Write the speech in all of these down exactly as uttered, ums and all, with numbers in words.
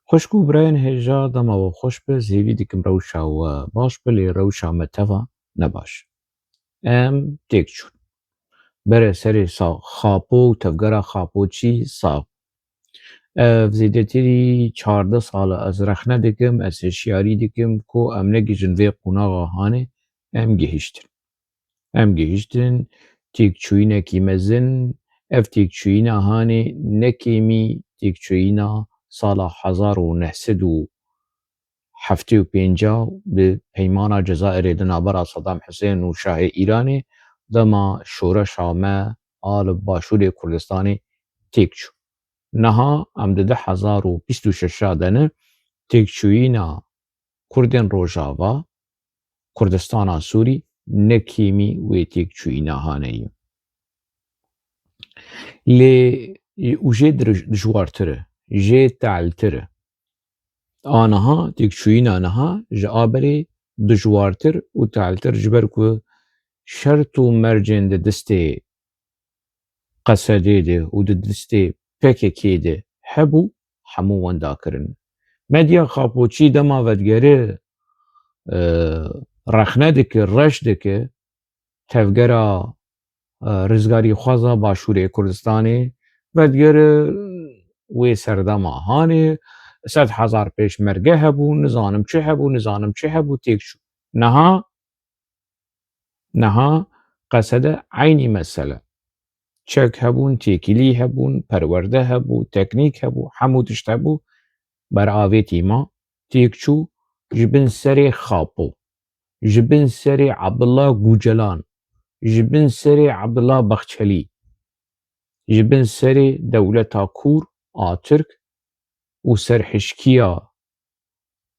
Xwişk û birayên hêja, dema we xweş be, ez hêvî dikim rewşa we baş be, lê rewşa me teva ne baş. Em têk çûn. Bere serê sa-, Xapo û tevgera Xapoçî sax. Ev zêdetirî çardeh sal e ez rexne dikim, ez hişyarî dikim ku em negihîjin vê qonaxa hanê, em gihiştin. Em gihiştin têkçûyînekî mezin. Ev têkçûyîna hanê ne kêmî têkçûyîna sala hezar û neh sed û heftê û pênc bi peymana Cezayirê di navbera Saddam Husên û Şahê Îranê, dema şoreşa me a li Başûrê Kurdistanê têk çû. Niha em di du hezar û bîst û şeş de ne, têkçûyîna Kurdên Rojava, Kurdistana Sûrî, ne kêmî wê têkçûyîna hanê ye. Lê û jê dirij-, dijwartir e, jê tehltir e. A niha, têkçûyîna niha ji a berê dijwartir û tehltir, ji ber ku şert û mercên di destê Qesedê de û di destê P K K de hebû, hemû wenda kirin. Medya Xapoçî dema vedigere, e, rexne dike, reş dike, tevgera, e, rizgarîxwaza Başûrê Kurdistanê vedigere wê serdema hanê, sed hezar pêşmerge hebû, nizanim çi hebû, nizanim çi hebû, têk çû. Niha Niha Qesede eynî mesele. Çek hebûn, têkilî hebûn, perwerde hebû, teknîk hebû, hemû tişt hebû. Ber avêtî ma têk çû, ji bin serê Xapo, ji bin serê Abdullah Gucelan, ji bin serê Abdullah Baxçelî, ji bin serê dewleta Kûr a Tirk û serhişkiya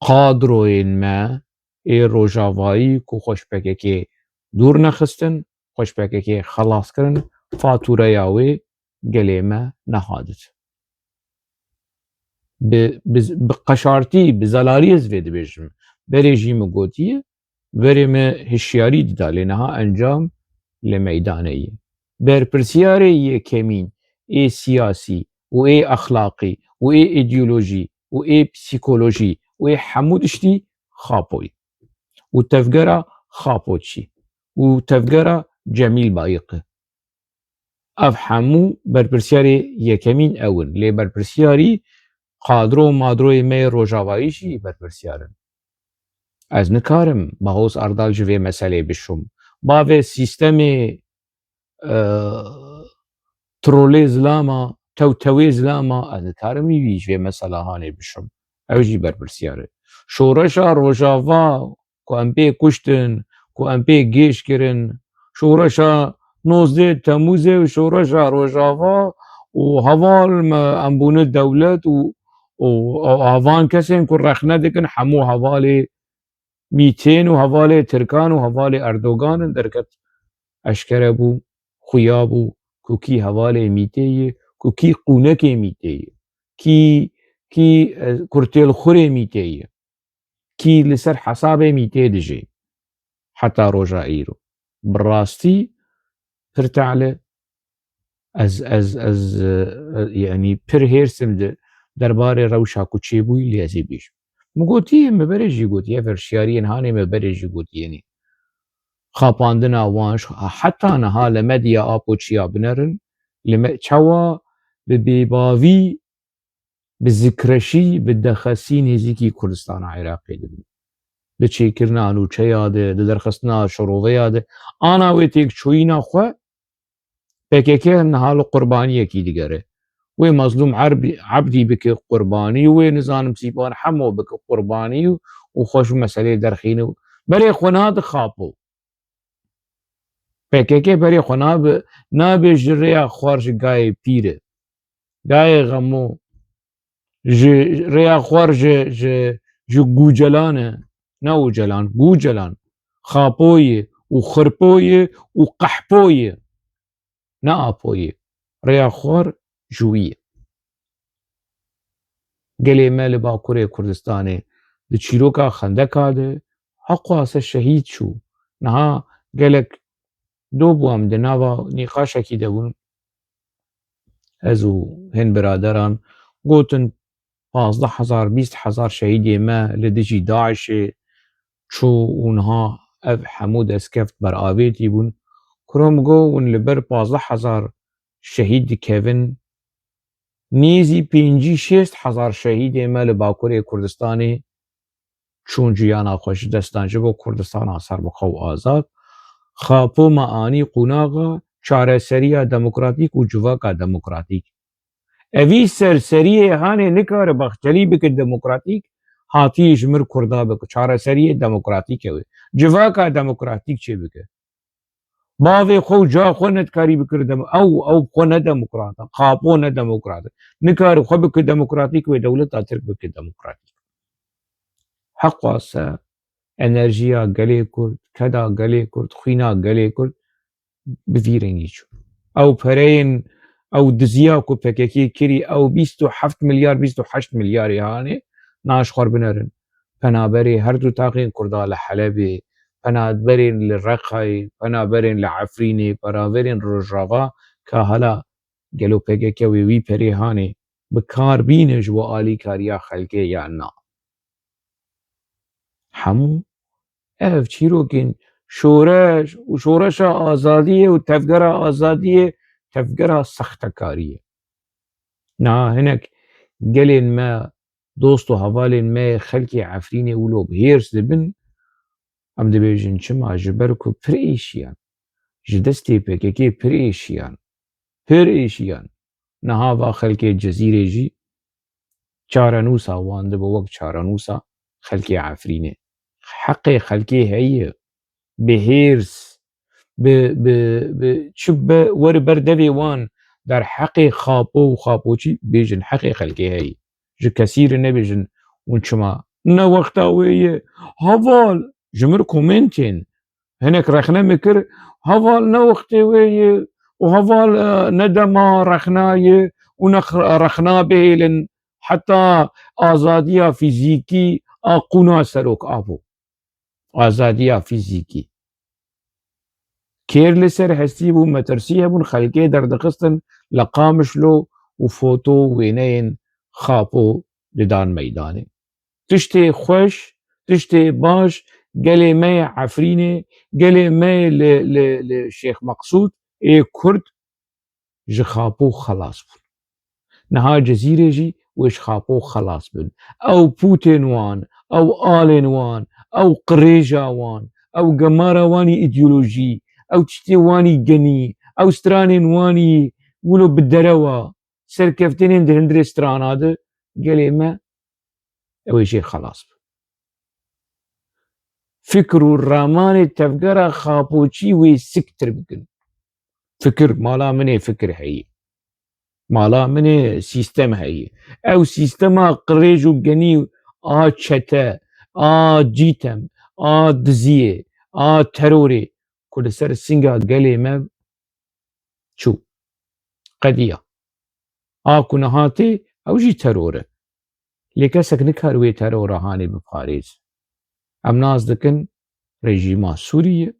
kadroyên me ê rojavayî ku xwe ji P K K dûr nexistin, xwe ji P K K xelas kirin, fatûreya wê gelê me niha didin. Bi, bi, bi qeşartî, bi zelalî ez vê dibêjim. Berê jî min gotiye, berê me hişyarî dida, lê niha encam li meydanê ye. Berpirsiyarê yekemîn ê siyasî û ê exlaqî û ê îdeolojî û ê psîkolojî û ê hemû tiştî Xapo ye. Û tevgera Xapoçî û tevgera Cemîl Bayik e. Ev hemû berpirsiyarê yekemîn ew in. Lê berpirsiyarî kadro û madroyê me yê rojavayî jî berpirsiyar in. Ez nikarim Bahoz Erdal ji vê meselê bişûm. Bavê sîstemê, e, trolê zilama, tewtewê zilama, ez nikarim wî ji vê mesela hanê bişûm. Ew jî berpirsiyar e. Şoreşa Rojava ku em pê kuştin, ku em pê gêj kirin, şoreşa nozdeh Temûzê û şoreşa Rojava û heval me em bûne dewlet û, û, û avan kesên ku rexne dikin hemû hevalê mîtên û hevalê Tirkan û hevalê Erdogan in derket. Eşkere bû, xuya bû ku kî hevalê mîtê ye, ku kî qûnekê mîtê ye, kî, kî, e, kurtêlxurê mîtê ye. Kî li ser hesabê mîtê dijî heta roja îro. Bi rastî pir tehle ez, ez, ez, e, e, yanî pir hêrs im di derbarê rewşa ku çêbûyî lê ez ê bêjim. Min gotiye, me berê jî gotiye, ev hişyariyên hanê me berê jî gotiye nê. Xapandina wan, heta niha li medya Apoçiya binerin, li me, çawa bi bêbavî bi zikreşî, bi dexesî nêzîkî Kurdistana Iraqê dibin. Di çêkirina nûçeya de, di derxistina şiroveya de, ana wê têkçûyîna xwe P K K niha li qurbaniyekî digere. Wê Mazlûm Erbî-, Ebdî bike qurbanî, wê nizanim Sîpan Hemo bike qurbanî û xwe ji meselê derxîne û berê xwe nade Xapo. P K K berê xwe nabe, nabe ji rêya xwar ji gayê pîr e. Gayê xemo, ji rêya xwar ji, ji, ji Gucelan e. Ne Ocalan, Gucelan. Xapo ye û Xirpo ye û Qehpo ye. Ne Apo ye. Rêya xwar ji wî ye. Gelê me li Bakurê Kurdistanê di çîroka Xendeka de heqwase şehîd çû. Niha gelek do bû em di nava nîqaşekî de bûn. Ez û hin biraderan gotin, pazdeh hezar, bîst hezar şehîdê me li dijî DAIŞê çû û niha ev hemû destkeft beravêtî bûn. Kuro min got, hûn li ber pazdeh hezar şehîd dikevin, nêzî pêncî şêst hezar şehîdê me li Bakurê Kurdistanê çûn jiyana xwe ji destan ji bo Kurdistana serbixwe û azad. Xapo me anî qûnaxa çareseriya demokratîk û civaka demokratîk. Evî serseriyê hanê nikare Bahçelî bike demokratîk, hatiye ji mir Kurda bike. Çareseriyê demokratîk ew e. Civaka demokratîk çê bike. Bavê xwe û ca xwe nedikarî bikir dem-, ew, ew xwe ne demokrat e, Xapo ne demokrat e. Nikare xwe bike demokratîk wê dewleta Tirk bike demokratîk. Heqwase enerjiya gelê Kurd, keda gelê Kurd, xwîna gelê Kurd bi vî rengî çû. Ew pereyên, ew diziya ku P K K kirî, ew bîst û heft milyar, bîst û heşt milyarê hanê, naş xwar binerin. Penaberê her du taxên Kurda li Helebê, penaberên li Reqayê, penaberên li Efrînê, penaberên Rojava, ka hala gelo P K K wê wî perê hanê bi kar bîne ji bo alîkariya xelkê yan na? Hemû ev çîrokên şoreş û şoreşa azadiyê û tevgera azadiyê, tevgera sextekariyê. Niha hinek gelên me, dost û hevalên me yê xelkê Efrînê wilo bi hêrs dibin, em dibêjin çima? Ji ber ku pir êşiyan. Ji destê P K K pir êşiyan. Pir êşiyan. Niha va xelkê Cezîrê jî çarenûsa wan dibe wek çarenûsa xelkê Efrînê. Heqê xelkê heye. Bi hêrs, bi, bi, bi çi be, were ber devê wan, derheqê Xapo û Xapoçî bêjin, heqê xelkê heye. Ji kesî re nebêjin, hûn çima? Ne wexta wê ye. Heval, ji mir komentên hinek rexne min kir, heval ne wextê wê ye û heval, e, ne dema rexna ye û ne x-, rexna bihêlin heta azadiya fîzîkî a qûna serok abo. Azadiya fîzîkî. Kêr li ser hestî bû, metirsî hebûn, xelkê derdixistin li Qamişlo û foto û wêneyên Xapo didan meydanê. Tiştê xweş, tiştê baş, gelê me yê Efrînê, gelê me yê li, li, li Şêx Meqsûd ê Kurd ji Xapo xelas bûn. Niha Cezîrê jî wê ji Xapo xelas bin. Ew pûtên wan, ew alên wan, ew qirêja wan, ew gemara wan î îdeolojî, ew tiştê wan î genî, ew stranên wan î wilo bi derewa, serkeftinên di hundirê strana de, gelê me, ew ê jê xelas bin. Fikir û ramanê tevgera Xapoçî wê siktir bikin. Fikir, mala min ê fikir heye. Mala min ê sîstem heye. Ew sîstema qirêj û genî a çete, a cîtem, a diziyê, a terorê ku li ser singa gelê me çû, qediya. A ku niha tê, ew jî teror e. Lê kesek nikar wê terora hanê biparêz. Em nas dikin rejîma Sûriyê,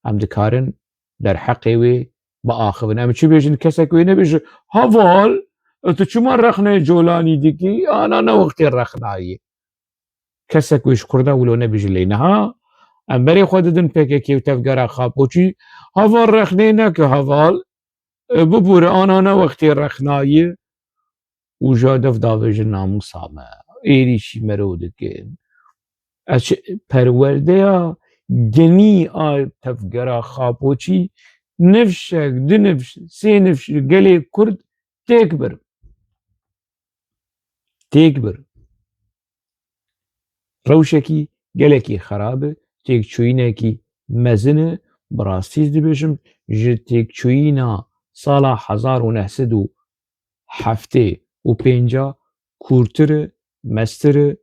em dikarin derheqê wê biaxivin. Em çi bêjin, kesek wê nebêje, heval, tu çima rexneyê Colanî dikî? Ana ne wextê rexnayê. Kesek wê ji Kurda wilo nebêje lê niha em berê xwe didin P K K û tevgera Xapoçî, heval rexnê neke heval, e, bibûre ana ne wextê rexnayê û ji dev davêjin namûsa me, êrîşî mero dikin. Ez çi, perwerdeya genî a tevgera Xapoçî nifşek, du nifş, sê nifş li gelê Kurd têk bir. Têk bir. Rewşekî gelekî xerab e, têkçûyînekî mezin e, bi rastî ez dibêjim, ji têkçûyîna sala hezar û neh sed û heftê û pênc a kûrtir e, mestir e,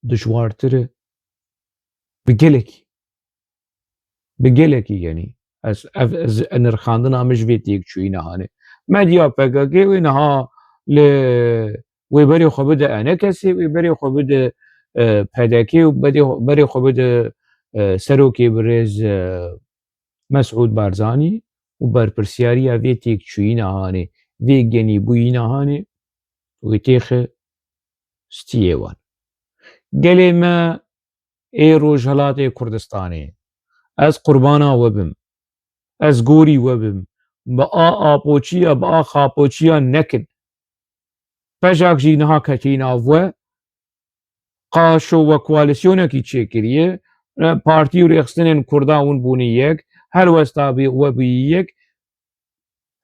dijwartir e. Bi gelekî. Bi gelekî, yanî ez, ev, ez, nirxandina min ji vê têkçûyîna hanê. Medya P K K wê niha li, wê berê xwe bide E N K S'ê, wê berê xwe bide, e, P D K û berê, berê xwe bide, e, serokê birêz, e, Mesûd Barzanî û berpirsiyariya vê têkçûyîna hanê, vê genîbûyîna hanê wê têxe stiyê wan. Gelê me ê Rojhilatê Kurdistanê, ez qurbana we bim, ez gorî we bim, bi a apoçiya, bi a xapoçiya nekin. Pejak jî niha ketî nav we, qaşo we koalîsyonekî çêkiriye, e, partî û rêxistinên Kurda hûn bûnî yek, helwesta bî, we bûyî yek,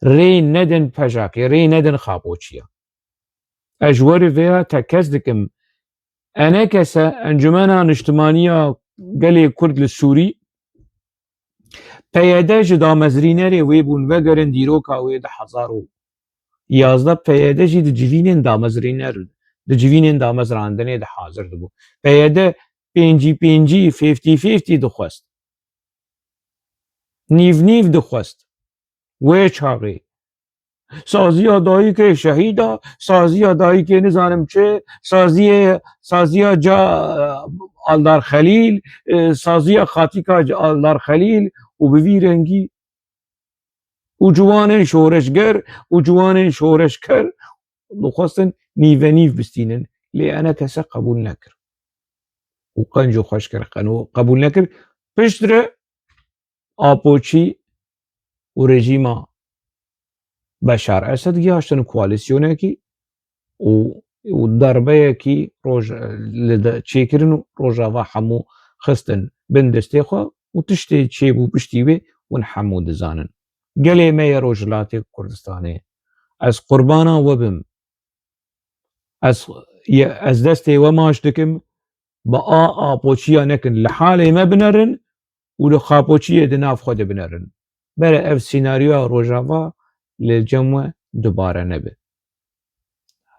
rê nedin Pejakê, rê nedin xapoçiya. Ez ji we re vêya tekez dikim. E N K S, Encumena Niştimaniya Gelê Kurd li Sûrî, P Y D ji damezrînerê wê bûn, vegerin dîroka wê du hezar û yazdeh, P Y D jî di civînên damezrîner, di civînên damezrandinê de hazir dibû. P Y D pêncî pêncî, fifty fifty dixwest. Nîv nîv dixwest. Wê çaxê. Saziya dayikê şehîda, saziya dayikê nizanim çi, saziyê, saziya ca, e, Aldar Xelîl, e, saziya xatika ca Aldar Xelîl û bi vî rengî û ciwanên şoreşger û ciwanên şoreşker dixwestin nîvenîv bistînin. Lê E N K S qebûl nekir. Û qenc û xweş kir, qeno-, qebûl nekir. Piştre Apoçî û rejîma Beşar Esed gihaştin koalîsyonekî û, û darbeyekî roj-, li de çêkirin û Rojava hemû xistin bin destê xwe û tiştê çêbû piştî wê hûn hemû dizanin. Gelê me yê Rojhilatê Kurdistanê, ez qurbana we bim. Ez, ye-, ez destê we maç dikim, bi a apoçiya nekin. Li halê me binerin û li xapoçiyê di nav xwe de binerin. Bere ev senaryoya Rojava li cem we dubare nebe.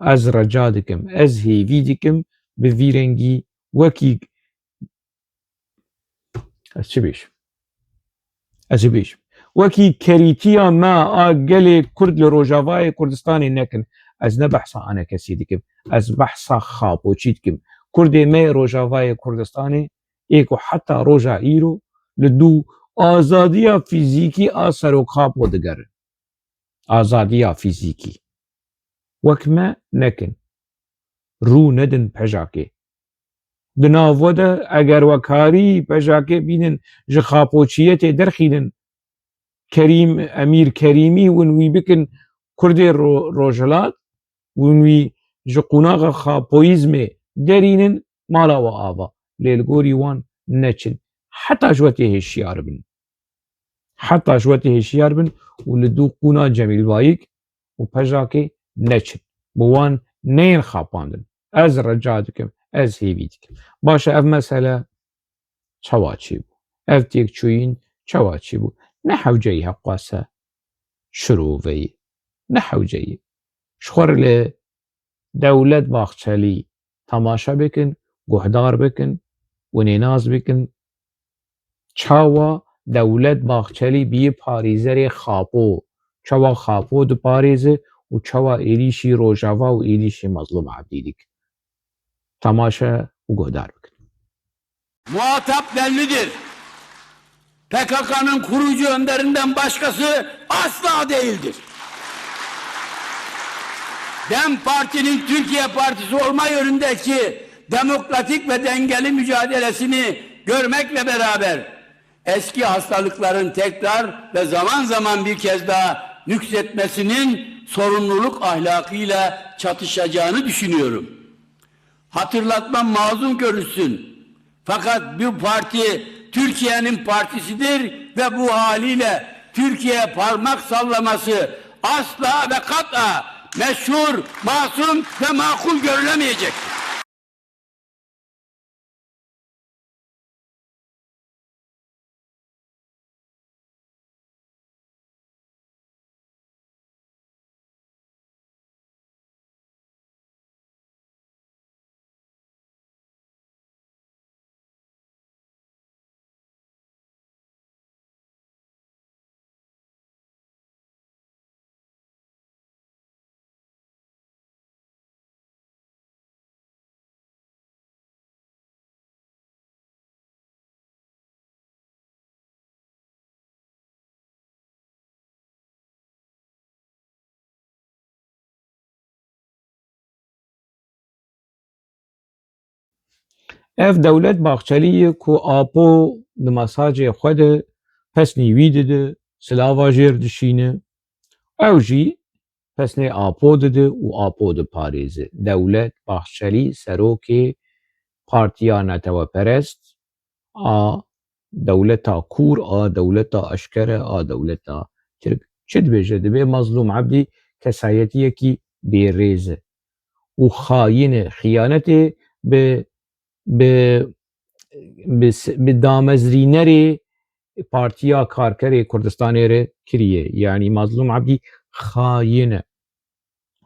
Ez rica dikim, ez hêvî dikim, bi vî rengî wekî, ez çi bêjim? Ez ê bêjim. Wekî kerîtiya me a gelê Kurd li Rojavayê Kurdistanê nekin. Ez ne behsa anekesî dikim. Ez behsa xapoçî dikim. Kurdê me yê Rojavayê Kurdistanê ê ku heta roja îro li dû azadiya fîzîkî a serokxapo digerin. Azadiya fîzîkî. Wek me nekin. Rû nedin Pejakê. Di nav we de eger we karî Pejakê bînin, ji xapoçiyetê derxînin, Kerîm, Emîr Kerîmî win wî bikin Kurdê Ro-, Rojhilat, win wî ji qûnaxa xapoyîzmê derînin, mala we ava. Lê li gorî wan neçin. Heta ji we tê hêşiyar bin. Heta ji we tê hêşiyar bin û li dû qûna Cemîl Bayik û Pejakê neçin. Bi wan neyên xapandin. Ez rica dikim, ez hêvî dikim. Baş e, ev mesele çawa çêbû? Ev têkçûyîn çawa çêbû? Ne hewceyî heqwase şiroveyî. Ne hewceyî. Ji xwe re li Dewlet Bahçelî temaşe bikin, guhdar bikin, winê nas bikin. Çawa Dewlet Bahçelî bî parêzerê Xapo, çawa Xapo diparêze û çawa êrîşî Rojava û êrîşî Mazlûm Ebdî dike. Temaşe û guhdar bikin. Muhatap bellidir. P K K'nın kurucu önderinden başkası asla değildir. DEM Parti'nin Türkiye Partisi olma yönündeki demokratik ve dengeli mücadelesini görmekle beraber eski hastalıkların tekrar ve zaman zaman bir kez daha nüksetmesinin sorumluluk ahlakıyla çatışacağını düşünüyorum. Hatırlatmam mazun görülsün. Fakat bu parti Türkiye'nin partisidir ve bu haliyle Türkiye'ye parmak sallaması asla ve kat'a meşhur, masum ve makul görülemeyecektir. Ev Dewlet Bahçelî ye ku Apo di mesajê xwe de pesnî wî dide, silava jêr dişîne. Ew jî pesnê Apo dide û Apo diparêze. Dewlet Bahçelî serokê partiya neteweperest a dewleta kûr, a dewleta eşkere, a dewleta tirk. Çi dibêje? Dibê Mazlûm Ebdî kesayetiyekî bêrêz e û xayîn e, xiyanetê bi, bi, bi, bi damezrînerê Partiya Karkerê Kurdistanê re kiriye. Yanî Mazlûm Ebdî xayîn e.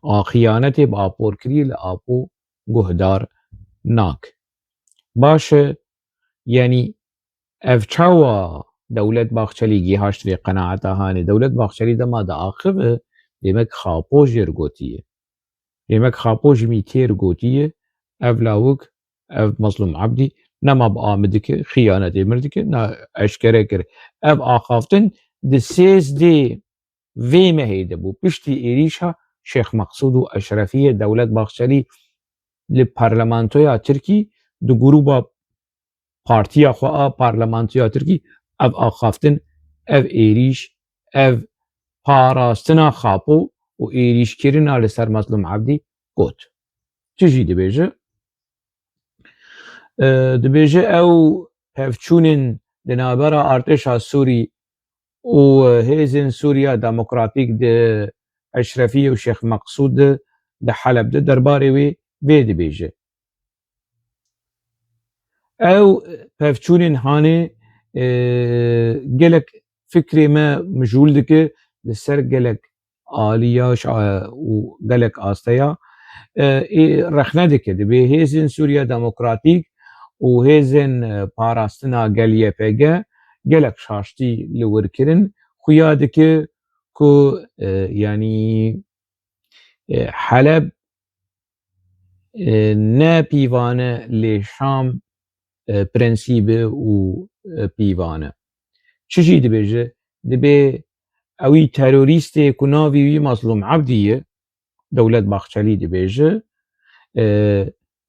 A xiyanetê bi Apo re kiriye, li Apo guhdar nake. Baş e, yanî ev çawa Dewlet Bahçelî gihaşt vê qenaeta hanê? Dewlet Bahçelî dema diaxive, demek Xapo jê re gotiye. Demek Xapo ji mîtê re gotiye, ev lawik, ev Mazlûm Ebdî nema bi a min dike, xiyanetê min dike, na eşkere kir. Ev axaftin di sêzdê vê mehê de bû, piştî êrîşa Şêx Meqsûd û Eşrefiyê. Dewlet Bahçelî li parlamentoya Tirkî di grûba partiya xwe a parlamentoya Tirkî ev axaftin, ev êrîş, ev parastina Xapo û êrîşkirina li ser Mazlûm Ebdî got. Çi jî dibêje? E, dibêje ew pevçûnên di navbera artêşa Sûrî û hêzên Sûriya Demokratîk di Eşrefiyê û Şêx Meqsûd di, di Heleb de derbarê wê vê dibêje. Ew pevçûnên hanê, e, gelek fikrê me mijûl dike li ser gelek aliya ş-, a, û gelek asteya, e, ê rexne dike. Dibê hêzên Sûriya Demokratîk û hêzên, e, parastina gel Y P G gelek şaştî li wir kirin. Xuya dike ku, e, yanî, e, Heleb, e, ne pîvan e lê Şam, e, prensîb e û, e, pîvan e. Çi jî dibêje? Dibê ewî terorîstê ku navî wî Mazlûm Ebdî ye, Dewlet Bahçelî dibêje, e,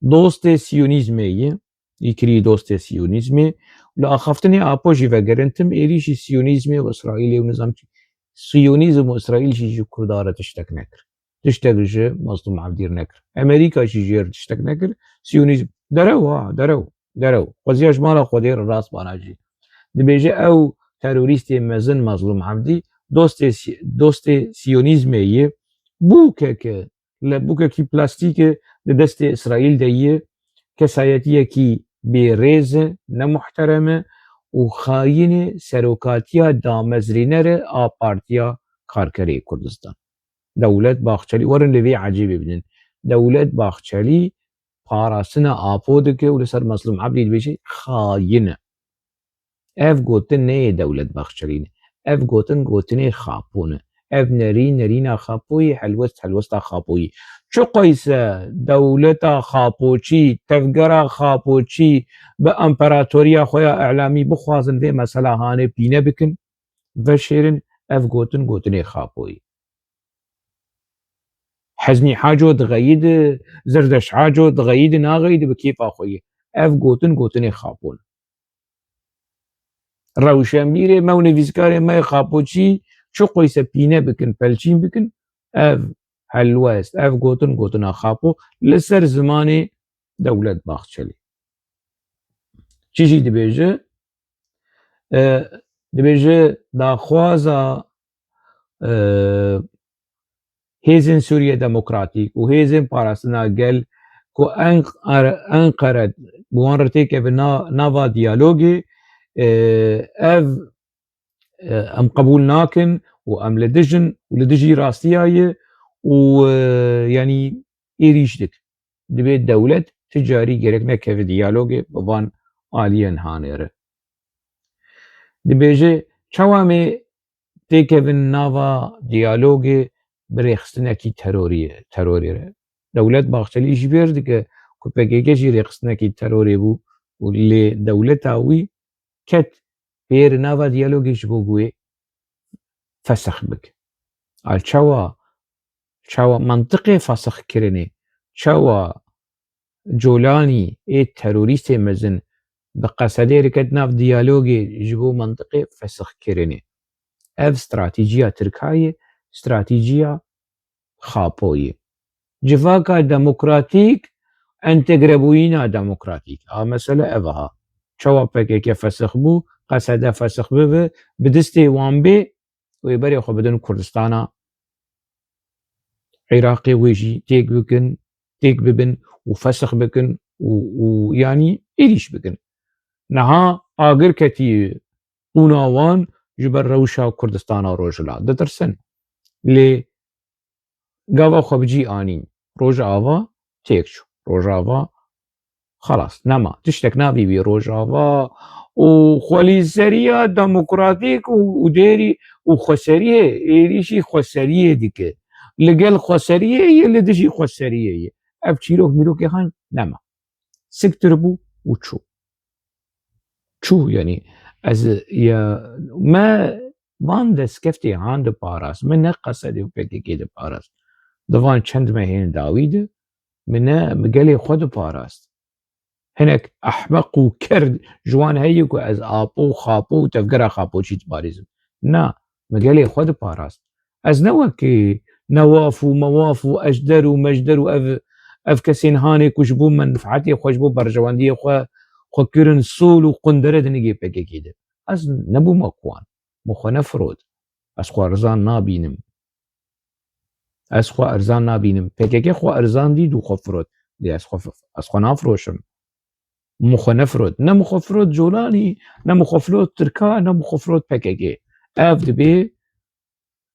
dostê Siyonîzmê ye, îkirî dostê Siyonîzmê. Li axaftinê Apo jî vegerin, tim êrîşî Siyonîzmê û Îsraîlê û nizam çi. Siyonîzm û Îsraîl jî ji Kurda re tiştek nekir. Tiştek ji Mazlûm Ebdî re nekir. Amerîka jî jê re tiştek nekir. Siyonîzm derew ha, derew, derew. Xweziya ji mala Xwedê re rast bana jî. Dibêje ew terorîstê mezin Mazlûm Ebdî dostê si-, dostê Siyonîzmê ye. Bûkeke, li bûkekî plastîkê di destê Îsraîl de ye. Kesayetiyekî bêrêz e, ne muhterem e û xayînê serokatiya damezrîner e a Partiya Karkerê Kurdistan. Dewlet Bahçelî, werin li vê ecêbê bidin. Dewlet Bahçelî parastina Apo dike û li ser Mazlûm Ebdî dibêje xayîn e. Ev gotin neyê Dewlet Bahçelî ne. Ev gotin gotinê Xapo ne. Ev nerîn nerîna Xapoyî, helwest helwesta Xapoyî. Çiqayse dewleta Xapoçî, tevgera Xapoçî bi emperatoriya xwe ya îlamî bixwazin vê mesela hanê pîne bikin, veşêrin, ev gotin gotinê Xapoyî. Heznî Haco dixeyîdi, Zirdeş Haco dixeyîdi, naxeyîdi, bi kêfa xwe ye. Ev gotin gotinê Xapo ne. Rewşenbîrê me û nivîskarê me yê Xapoçî çiqoyse pîne bikin, pelçîn bikin, ev helwest, ev gotin gotina Xapo li ser zimanê Dewlet Bahçelî. Çi jî dibêje? E, dibêje daxwaza, e, Hêzên Sûriye Demokratîk û Hêzên Parastina Gel ku Enq-, Enqere bi wan re têkeve na-, nava diyalogê, e, ev, e, em qebûl nakin û em li dij in û li dijî rastiya ye û, e, yanî êrîş dik. Dibê dewlet ti carî gerek nekeve diyalogê bi van aliyên hanê re. Dibêje, çawa em ê têkevin nava diyalogê bi rêxistinekî terorî, terorê re? Dewlet Bahçelî ji bîr dike ku P K K jî rêxistinekî terorê bû û lê dewleta wî ket pêr nava diyalogê ji bo ku wê fesix bike. A çawa, çawa mentiqê fesix kirinê, çawa Colanî ê terorîstê mezin bi Qesedê re ket nav diyalogê ji bo mentiqê fesixkirinê. Ev stratejîya Tirka ye, stratejîya Xapo ye. Civaka demokratîk, entegrebûyîna demokratîk. A mesele ev aha. Çawa P K K fesix bû, Qesede fesix bibe, bi destê wan bê, wê berê xwe bidin Kurdistana Iraqê, wê jî têk bikin, têk bibin û fesix bikin û, û yanî êrîş bikin. Niha agir ketî qûna wan ji ber rewşa Kurdistana Rojhilat. Ditirsin. Lê gava xwe bi cî anîn. Rojava têk çû. Rojava xelas, nema. Tiştek navî wî Rojava û xwelîseriya demokratîk û, û dêrî û xweseriyê, êrîşî xweseriyê dike. Li gel xweseriyê ye, li dijî xweseriyê ye. Ev çîrok mîrokê han nema. Siktir bû û çû. Çû, yanî ez ya, me van destkeftê han diparast. Min ne Qesedê û P K K diparast. Di van çend mehên dawî de min ne, min gelê xwe diparast. Hinek ehmeq û ker ji wan heye ku ez Apo û Xapo û tevgera Xapoçî diparêzim. Na, min gelê xwe diparast. Ez ne wekî Newaf û Mewaf û Ejder û Mejder û ev, ev kesên hanê ku ji bo menfaetê xwe, ji bo berjewendiyê xwe, xwe kirin sol û qundere di nigê P K K de. Ez nebûme ku wan. Min xwe nefirot. Ez xwe erzan nabînim. Ez xwe erzan nabînim. P K K xwe erzan dît û xwe firot. Lê ez xwe f-, ez xwe nafiroşim. Min xwe nefirot. Ne min xwe firot Colanî, ne min xwe firot Tirka, ne min xwe firot P K K. Ev dibê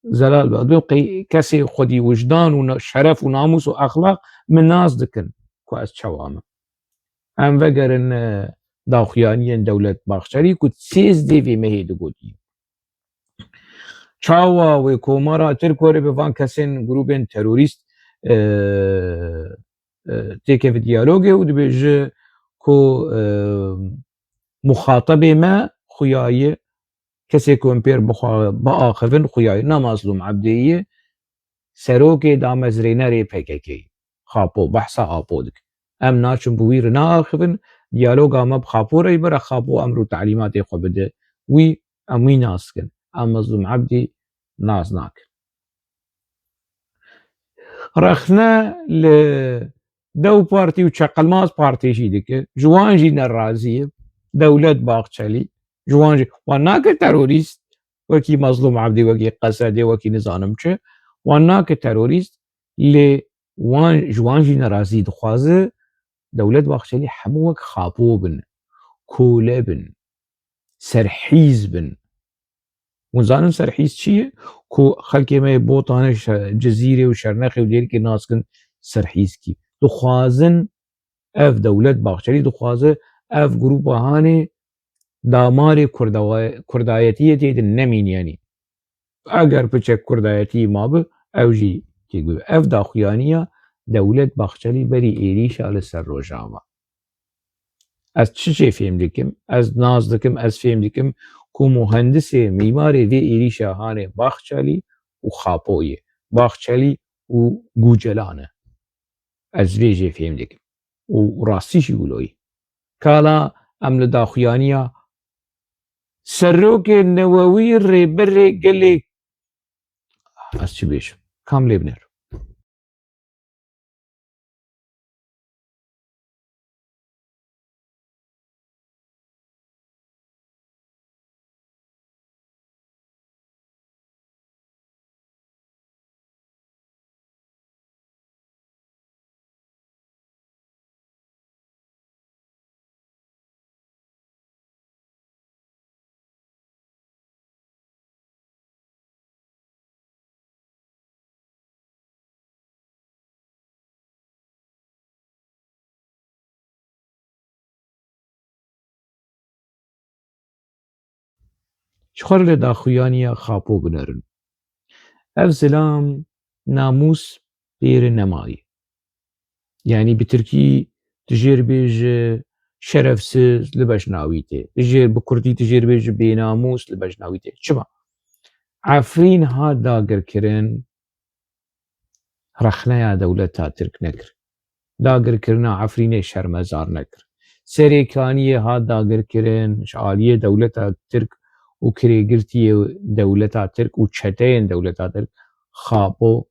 zelal be. Dibê qey-, kesê xwedî wijdan û na-, şeref û namûs û exlaq min nas dikin ku ez çawa me. Em vegerin, e, daxuyaniyên Dewlet Baxçelî ku sêzdê vê mehê digotî. Çawa wê Komara Tirk were bi van kesên grûbên terorîst, e, e, têkeve diyalogê û dibêje ku, e, muxatebê me xuya ye, kesê ku em pêr bixwe-, biaxivin xuya ye, ne Mazlûm Ebdê ye, serokê damezrênerê P K K ye. Xapo, behsa Apo dike. Em naçin bi wî re naaxivin, diyaloga me bi Xapo re ye, bira Xapo emr û telîmatê xwe bide wî, em wî nas dikin. Em Mazlûm Ebdî nas nakin. Rexne li Dew Partî û Çeqelmaz Partî jî dike. Ji wan jî nerazî ye. Dewlet Baxçelî. Ji wan jî, wan nake terorîst. Wekî Mazlûm Ebdî, wekî Qesedê, wekî nizanim çi. Wan nake terorîst. Lê wan, ji wan jî nerazî, dixwaze Dewlet Baxçelî hemû wek Xapo bin, kole bin, serhîz bin. Hûn zanin serhîz çi ye? Ku xelkê me yê Botanê, Şe-, Cizîrê û Şernexê û Dêrikê nas dikin serhîz kî. Dixwazin ev Dewlet Baxçelî dixwaze ev grûpa hanê damarê kurdawa-, kurdayetiyê tê de nemîne, yanî. Eger piçek kurdayetî mabe, ew jî têgû. Ev daxuyaniya Dewlet Baxçelî berî êrîşa li ser Rojava. Ez çi jê fêm dikim? Ez nas dikim, ez fêm dikim ku muhendisê, mîmarê vê êrîşa hanê Baxçelî û Xapo ye. Baxçelî û Gucelan e. Ez vê jê fêm dikim. Û rastî jî wilo ye. Kala em li daxuyaniya serokê newewî, rêberê gelê, ez çi bêjim? Kam lê binêr. Ji xwe re li daxuyaniya Xapo binerin. Ev zilam namûs pê re nemaye. Yanî bi tirkî tu jê re bêje şerefsiz, li bejna wî tê. Tu jê, bi kurdî tu jê re bêje bênamûs, li bejna wî tê. Çima? Efrîn hat dagirkirin, rexneya dewleta Tirk nekir. dagirkirina Efrînê şermezar nekir. Serêkaniyê hat dagirkirin ji aliyê dewleta Tirk û kirêgirtiyê dewleta Tirk û çeteyên dewleta Tirk Xapo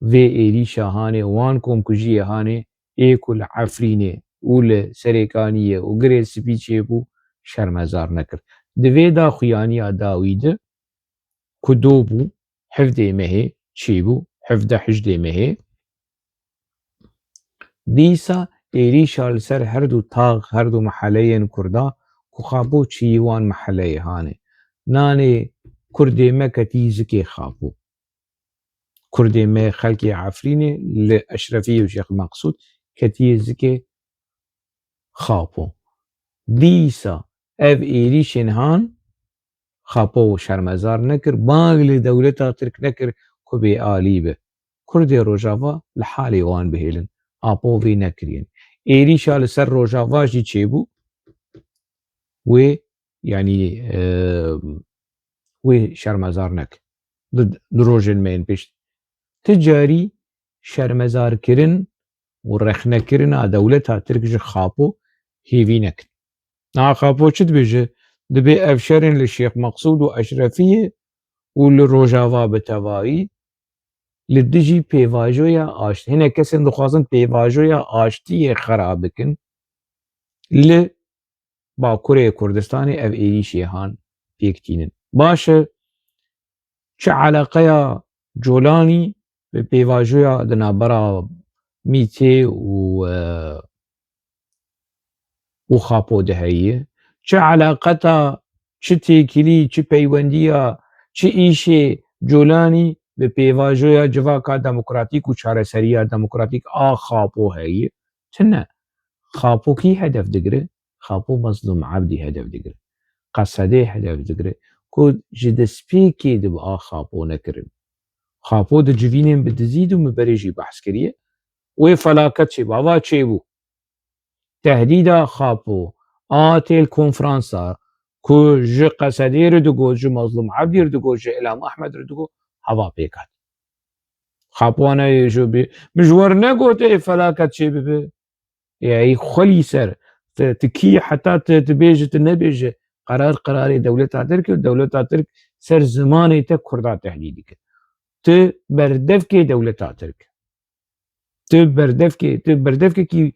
vê êrîşa hanê û wan komkujiyê hanê ê ku li Efrînê û li Serêkaniyê û Girê Spî çêbû şermezar nekir. Di vê daxuyaniya dawî de ku do bû, hevdê mehê çêbû, hevdeh hejdê mehê, dîsa êrîşa li ser her du tax, her du meheleyên Kurda ku Xapo çiyî wan meheleyê hanê. Nanê Kurdê me ketî zikê Xapo. Kurdê me xelkê Efrînê li Eşrefiyê û Şêx Meqsûd ketiye zikê Xapo. Dîsa ev êrîşên han Xapo şermezar nekir, bang li dewleta Tirk nekir ku bêalî be. Kurdê Rojava li halê wan bihêlin. Apo vê nekiriye. Êrîşa li ser Rojava jî çêbû. Wê, yanî, e, wê şermezar nekir. Di, di rojên me yên pêş. Ti carî şermezarkirin û rexnekirina dewleta Tirk ji Xapo hêvî nekin. Niha Xapo çi dibêje? Dibê ev şerên li Şêx Meqsûd û Eşrefiyê û li Rojava bi tevayî li dijî pêvajoya aşt-, hinek kesên dixwazin pêvajoya aştiyê xera bikin. Li Bakurê Kurdistanê ev êrîşê han pêk tînin. Baş e, çi eleqeya Colanî bi pêvajoya di navbera Mîtê û, e, û Xapo de heye? Çi eleqeta, çi têkilî, çi peywendiya, çi îşê Colanî bi pêvajoya civaka demokratîk û çareseriya demokratîk a Xapo heye? Tune. Xapo kî hedef digire? Xapo Mezlûm Ebdî hedef digire. Qesedê hedef digire. Ku ji destpêkê dibe a Xapo nekirin. Xapo di civînên bi dizî de min berê jî behs kiriye. Wê felaket çêbû. Ava çêbû. Tehdîda Xapo a têl konferansa ku ji Qesedê re digot, ji Mezlûm Ebdî re digot, ji Îlham Ehmed re digot, hava pêk hat. Xapo wana yê ji bî, min ji we re negot ê felaket çêbibe. Ey xwelî ser, tu, tu kî heta tu, tu bêje, tu nebêje, qerar qerarê dewleta Tirk e, dewleta Tirk ser zimanê te Kurda tehdît dike. Tu berdevkê dewleta Tirk. Tu berdevkê, tu berdevkekî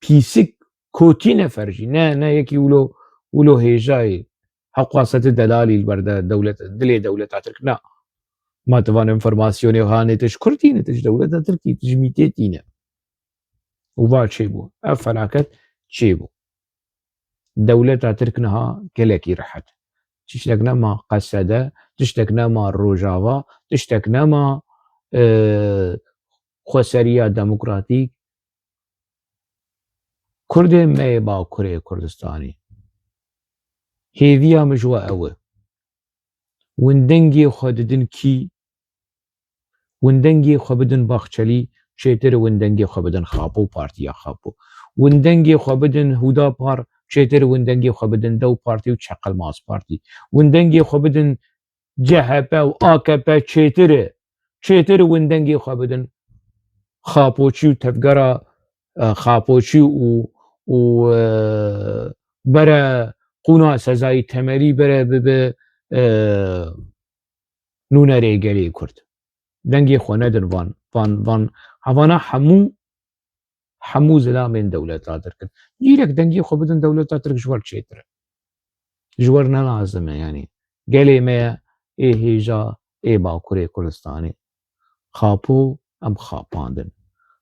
pîsik, kotî nefer jî. Ne, ne yekî wilo, wilo hêjayê. Heqwasa tu delalî li ber de dewlet, dilê dewleta Tirk. Na. Ma tu van informasyonê hanê tu ji Kurd tîne, tu ji dewleta Tirkî, tu ji Mîtê tîne. Û va çêbû. Ev felaket çêbû. Dewleta Tirk niha gelekî rehet. Tiştek nema Qesede, tiştek nema Rojava, tiştek nema, e, xweseriya demokratîk. Kurdên me yê Bakurê Kurdistanê. Hêviya min ji we ew e. Win dengê xwe didin kî? Win dengê xwe bidin Baxçelî, çêtir win dengê xwe bidin Xapo, Partiya Xapo. Win dengê xwe bidin Hûdapar, çêtir win dengê xwe bidin Dew Partî û Çeqelmaz Partî. Win dengê xwe bidin C H P û A K P, çêtir e. Çêtir win dengê xwe bidin Xapoçî û tevgera, e, Xapoçî û, û, e, bere qûna Sezayî Temelî bere bibe, e, nûnerê gelê Kurd. Dengê xwe nedin van, van, van, hevana hemû, hemû zilamên dewleta Tirk in. Dîrek dengê xwe bidin dewleta Tirk, ji we re çêtir e. Ji we re ne lazim e, yanî. Gelê me ye, ê hêja, ê Bakurê Kurdistanê. Xapo em xapandin.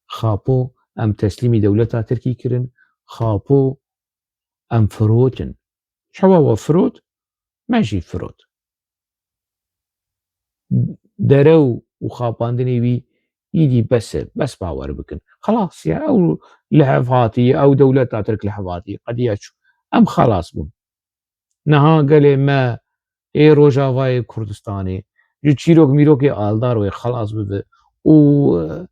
Xapo em teslîmî dewleta Tirkî kirin. Xapo em firotin. Çawa we firot? Me jî firot. Derew û xapandinê wî îdî bes e, bes bawer bikin. Xelas ya, ew li hev hatiye, ew dewleta Tirk li hev hatiye, qediya çû. Em xelas bûn. Niha gelê me ê Rojavayê Kurdistanê ji çîrok mîrokê Aldar wê xelas bibe û, e,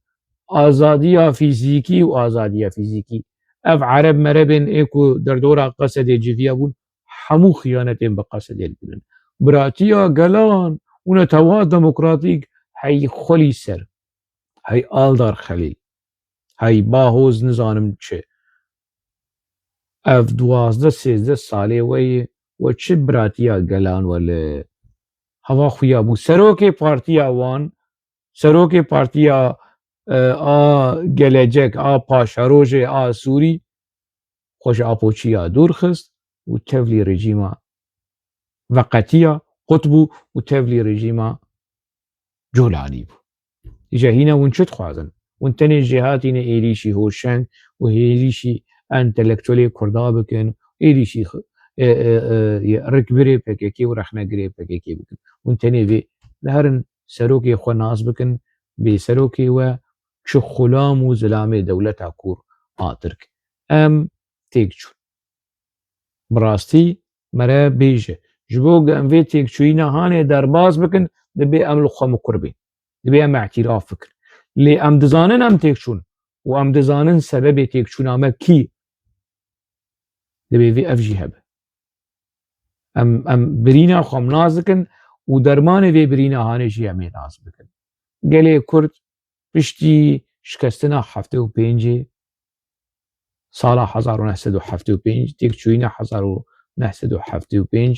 azadiya fîzîkî û azadiya fîzîkî. Ev Ereb merebên ê ku derdora Qesedê civiya bûn, hemû xiyanetên bi Qesedê dikirin. Biratiya gelan û netewa demokratîk hey xwelî ser. Hey Aldar Xelîl. Hey, bahoz nizanim çi. Ev duwazdeh sêzdeh salê we ye, we çi biratiya gelan we li heva xuya bû. Serokê partiya wan, serokê partiya, e, a gelecek, a paşerojê, a Sûrî, xwe ji Apoçiya dûr xist û tevlî rejîma veqetiya qut bû û tevlî rejîma Colanî bû. Îja hîna hûn çi dixwazin? Hûn tenê jêhatînê êrîşî hoşeng û êrîşî entelektuelê Kurda bikin, êrîşî x-, e, e, e, rikbirê P K K û rexnegirê P K K bikin. Hûn tenê vê li herin serokê xwe nas bikin, bê serokê we çi xulam û zilamê dewleta kûr a Tirk. Em têk çûn. Bi rastî mere bêje. Ji bo ku em vê têkçûyîna hanê derbas bikin, dibê em li xwe mikur bên. Dibê em îtiraf bikin. Lê em dizanin em têk çûn û em dizanin sebebê têkçûna me kî. Dibê vê ev jî hebe. Em, em birîna xwe em nas dikin û dermanê vê birîna hanê jî em ê nas bikin. Gelê Kurd piştî şikestina heftê û pêncê, sala hezar û neh sed û heftê û pênc, têkçûyîna hezar û neh sed û heftê û pênc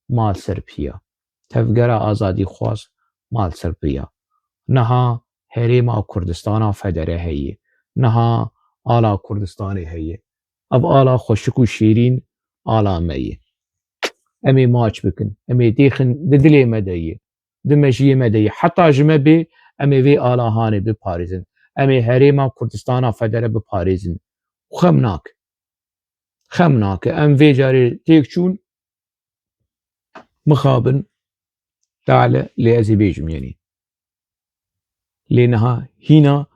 mal ser piya. Tevgera azadîxwaz mal ser piya. Niha herêma Kurdistana Federe heye. Niha ala Kurdistanê heye. Ev ala xweşik û şîrîn ala me ye. Em ê maç bikin. Em ê têxin di dilê me de ye. Di mejiyê me de ye. Heta ji me bê, em ê vê ala hanê biparêzin. Em ê herêma Kurdistana Federe biparêzin. Xem nake. Xem nake. Em vê carê têk çûn, mixabin, tale, lê ez ê bêjim, yenî. Lê niha hîna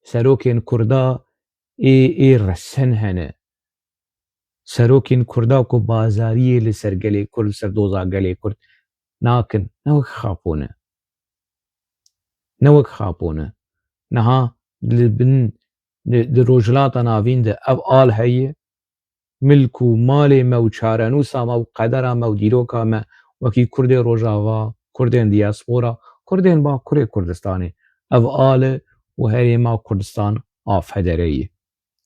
serokên Kurda ê, ê resen hene. Serokên Kurda ku bazariyê li ser gelê Kurd, li ser doza gelê Kurd nakin, ne wek Xapo ne. Ne wek Xapo ne. Niha li bin, di, di Rojhilata Navîn de ev al heye, milk û malê me û çarenûsa me û qedera me û dîroka me wekî Kurdê Rojava, Kurdên diaspora, Kurdên Bakurê Kurdistanê, ev al e û herêma Kurdistan a Federe ye.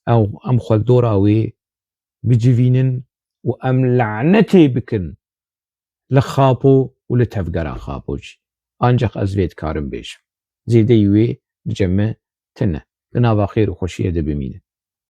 Ew, em xwe li dora wê bicivînin û em lanetê bikin li Xapo û li tevgera Xapo jî. Ancaq ez vê dikarim bêjim. Zêdeyî wê li cem me tune. Di nava xêr û xweşiyê de bimînin.